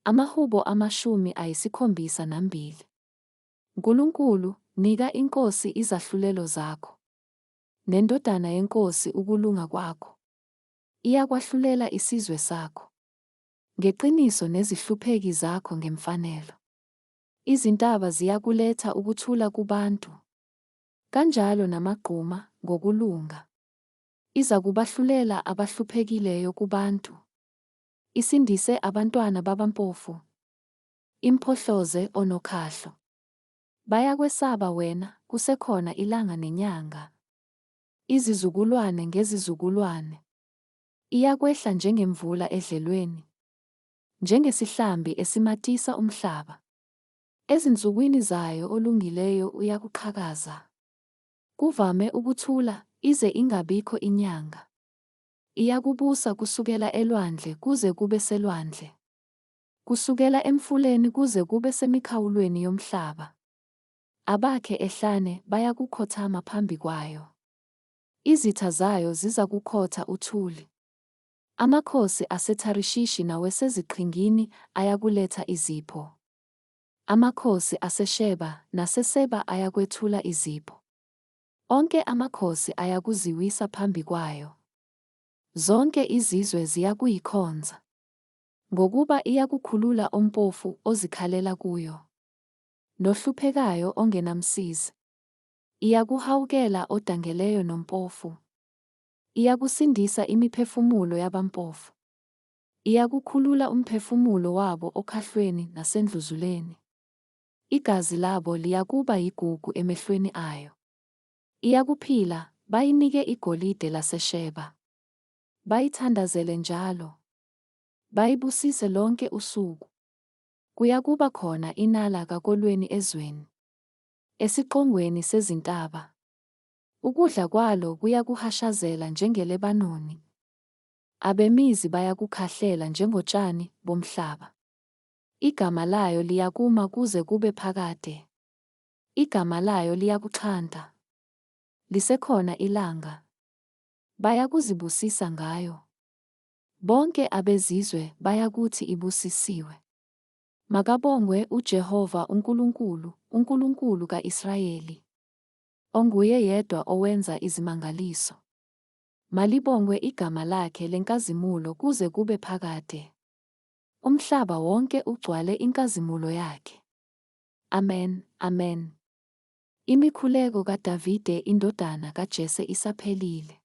Amahubo 72. Nkulunkulu, nika inkosi izahlulelo zakho, nendodana yenkosi ukulunga kwakho. Iyakwahlulela isizwe sakho ngeqiniso nezihlupheki zakho ngemfanelo. Izintaba ziyakuletha ukuthula kubantu, kanjalo namagquma ngokulunga. Izakubahlulela abahluphekileyo kubantu, isindise abantwana babampofu, imphohloze onokhahlo. Bayakwesaba wena, kusekhona ilanga nenyanga, izizukulwane ngezizukulwane. Iyakwehla njengemvula edlelweni, njengesihlambi esimatisa umhlaba. Ezinsukwini zayo olungileyo uyakuqhakaza, kuvame ukuthula, ize ingabikho inyanga. Iyakubusa kusukela elwandle kuze kube selwandle, kusukela emfuleni kuze kube semikhawulweni yomhlaba. Abakhe ehlane bayakukhothama phambi kwayo, izitha zayo zizakukhotha uthuli. Amakhosi aseTharishishi naweseziqhingini ayakuletha izipho. Amakhosi aseSheba naseSeba ayakwethula izipho. Onke amakhosi ayakuziwisa phambi kwayo. Zonke izizwe ziyakuyikhonza. Ngokuba iyakukhulula ompofu ozikhalela kuyo, nohluphekayo ongenamsizi. Iyakuhawukela odangeleyo nompofu. Iyakusindisa imiphefumulo yabampofu. Iyakukhulula umphefumulo wabo okhahlweni nasendluzuleni. Igazi labo liyakuba yigugu emehlweni ayo. Iyakuphila, bayinike igolide laseSheba. Bayithandazele njalo. Bayibusise lonke usuku. Kuyakuba khona inala kakolweni ezweni, esiqongweni sezintaba. Ukudla kwalo kuyakuhashazela njengeLebanoni. Abemizi bayakukhahlela njengotshani bomhlaba. Igama layo liyakuma kuze kube phakade. Igama layo liyakuxhanta. Lisekhona ilanga. Bayakuzibusisa ngayo. Bonke abezizwe bayakuthi ibusisiwe. Makabongwe uJehova uNkulunkulu, uNkulunkulu ka-Israyeli, onguye yedwa owenza izimangaliso. Malibongwe igama lakhe lenkazimulo kuze kube phakade. Umhlaba wonke ugcwale inkazimulo yakhe. Amen, amen. Imikhuleko kaDavide indodana kaJese isaphelile.